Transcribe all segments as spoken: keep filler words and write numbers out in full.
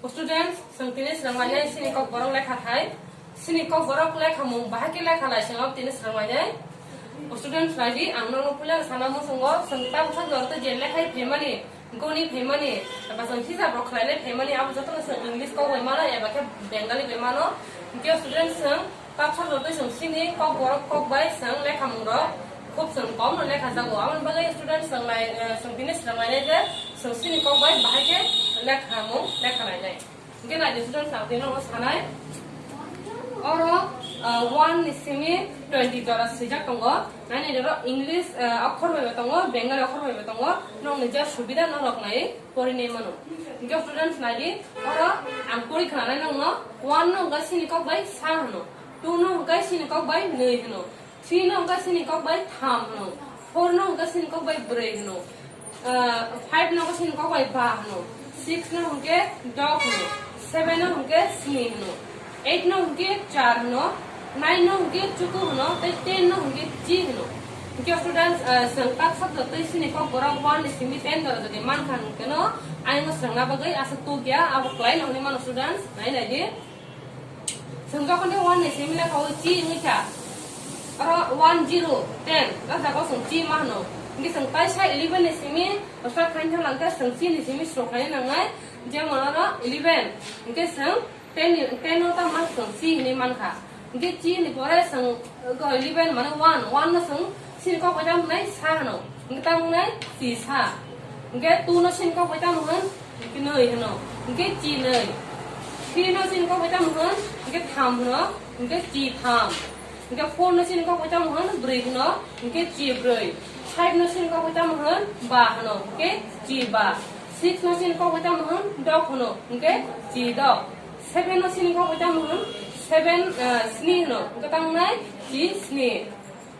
Students, chwng tini swrwnglainai chini Kokborok lekha thai. Chini Kokborok lekhamung bahai khe lekha lai chwng abo tini swrwnglainai. Students, naidi, ang nono puila sana muchungo, chwng tamsa jora tei je lekhai phaimani, goni phaimani, eba chwng hisab rok khlainai phaimani, abo jotono chwng English kok bai mano, eba khe Bengali bai mano. Hwnkhe students, chwng Tapsa jotoi chwng chini Kokborok kok bai chwng lekhamung rok khub chwng kom no lekha jago. Aboni bagwi student chwng nai, eh, chwng tini swrwnglainai je chwng chini kok bai bahai khe lekhamung lekha lainai. Hwnkhe naidi student chwng tini no sanai. Oro, eh, one ni simi twenty jora swijak tongo. Nainai oro English, eh, okhor bai bo tongo, Bengali okhor bai bo tongo. Nokni je subida norok nai porinai mano. Hwnkhe students naidi, oro ang pori khwnanai nokno one no hwnkhe chini kok bai sa hwno. Two no hwnkhe chini kok bai nwi hwno. Three no hwnkhe chini kok bai tham hwno. Four no hwnkhe chini kok bai bwrwi hwno. Ah, five no hwnkhe chini kok bai ba hwno. Six no hwnkhe dok hwno. Seven no hwnkhe sni hwno. Eight no hwnkhe char hwno. Nine no hwnkhe chuku hwno. Tei ten no hwnkhe chi hwno. Hwnkhe students, ah, chwng tak sabdo tei chini Kokborok one ni simi ten dora jodi mankha hwnkhe no ayung swrwngna bagwi aswk tukya abo kwlai no hwnwi mano students. Nai naidi. Chwng jokhon khe one ni simi lekha o chi wngwi kha. Oro one, zero, ten, o jaga o chwng chi ma hwno. Hwnkhe chwng kaisa eleven ni simi start khaina thang lang khe chwng chi ni simi sro khaina nangnai. Jemon oro eleven, hwnkhe chwng ten ni, ten no tamo chwng chi hinwi mankha. Hwnkhe chi ni pore chwng, uh, eleven mane one, one no chwng chini kok bai tamo hwnai sa hwno. Hwnkhe tamo hwnai chisa. Hwnkhe two no chini kok bai tamo hwn, hwnkhe nwi hwno. Hwnkhe chinwi. Three no chini kok bai tamo hwn, hwnkhe tham hwno. Hwnkhe chitham. Hwnkhe four no chini kok bai tamo hwn, bwrwi hwno. Hwnkhe chibrwi. Five no chini kok bai tamo hwn, ba hwno. Hwnkhe chiba. Six no chini kok bai tamo hwn, dok hwno. Hwnkhe chidok. Seven no chini kok bai tamo hwn, seven, ah, sni hwno. Hwnkhe tamo hwnai chisni.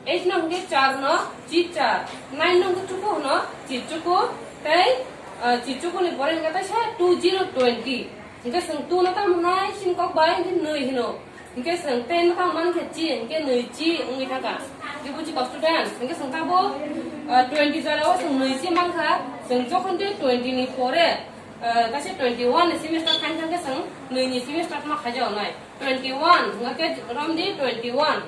Eight no hwnkhe char no chichar. Nine no hwnkhe chuku hwno chichuku. Tei, ah, chichuku ni pore hwnkhe teisa two zero twenty. Hwnkhe chwng two no tamo hwnai chini kok bai hwnkhe nwi hwno. Hwnkhe chwng ten no tamo mankhe chi, hwnkhe nwi chi wngwi thangkha. Hwnkhe buji kok student, hwnkhe chwng tabo, ah, twenty jora o chwng nwi chi mankha. Chwng jokhon tei twenty ni pore, ah, kaisa twenty one ni semester khaina thangkhe chwng nwi ni semester ma khaijak nai. Twenty one, hwnkhe romdi twenty one.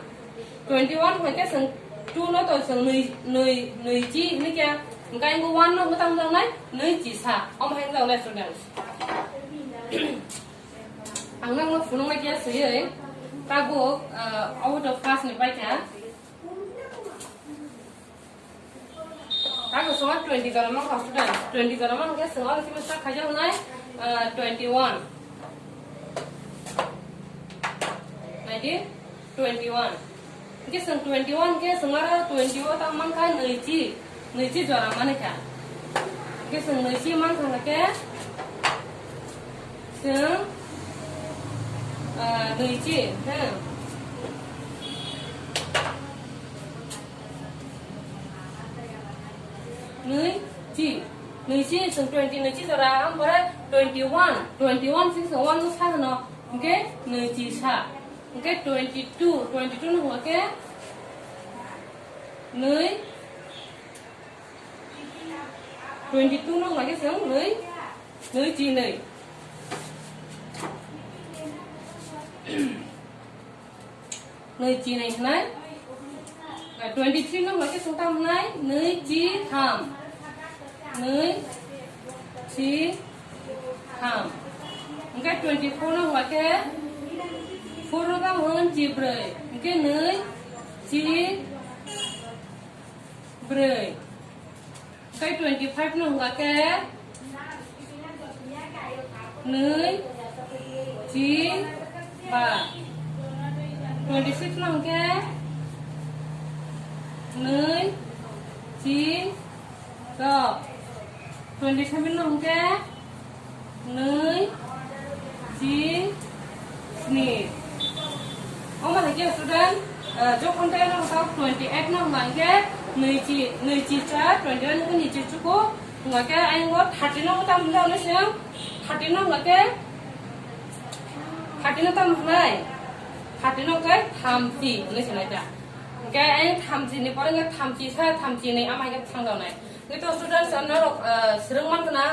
Twenty one hwnkhe chwng two no to chwng nwi, nwi, nwi chi hwnwi khe, hwnkhe ang one no mwtang jaknai nwi chisa. Omo hai wngjaknai students. Ang nangno phunuknai khe swiwi tabuk, ah, out of class ni paikha. Tabuk chwng twenty jora mankha student, twenty jora mankhe chwng oro simi start khaijak nai, ah, twenty one. Naidi, twenty one. Hwnkhe chwng twenty one khe chwng oro twenty o tamo mankha nwichi, nwichi jora mankha. Hwnkhe chwng nwichi mankha hwnkhe chwng, ah, nwichi, ha. Nwichi, nwichi chwng twenty nwichi jora, ang pore twenty one, twenty one sing chwng one no sa hwno. Hwnkhe nwichi sa. Hwnkhe twenty two, twenty two no hwnkhe nwi, twenty two no hwnkhe chwng nwi, nwi chi nwi. Nwi chi nwi hwnai. Twenty three no hwnkhe chwng tamo hwnai? Nwi chi tham. Nwi chi tham. Hwnkhe twenty four no hwnkhe four no tamo hwn? Chi brwi. Hwnkhe nwi chi brwi. Hwnkhe twenty five no hwnkhe nwi chi ba. Twenty six no hwnkhe nwi chi rok. Twenty seven no hwnkhe nwi chi sni. Omo hai khe student, ah, jokhon tei ano hwnkha twenty eight no hwnkha hwnkhe nwi chi, nwi chi cha, twenty eight hwnkhe nwi chi chuku, hwnkha khe ayang o thirty no tamo hwnwi se, thirty no hwnkha khe, thirty no tamo hwnai, thirty no hwnkhe thamchi hwnwi se nai ta. Hwnkhe ayang thamchi ni pore hwnkhe thamchi sa, thamchi nwi ama hai khe thang rw nai. Hwnkhe to students, norok, ah, swrwng man khna,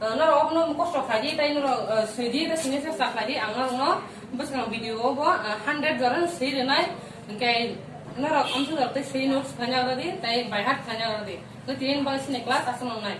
Norok obono kosto khlai di, tei norok, eh, swi di, tei swini chesta khlai di, ang norokno bwskang video o bo, eh, hundred jora no swi rwnai, hwnkhe norok amswk jora tei swi notes khlaina oro di, tei by heart khlaina oro di. Tei tini bo sini class aswk nangnai.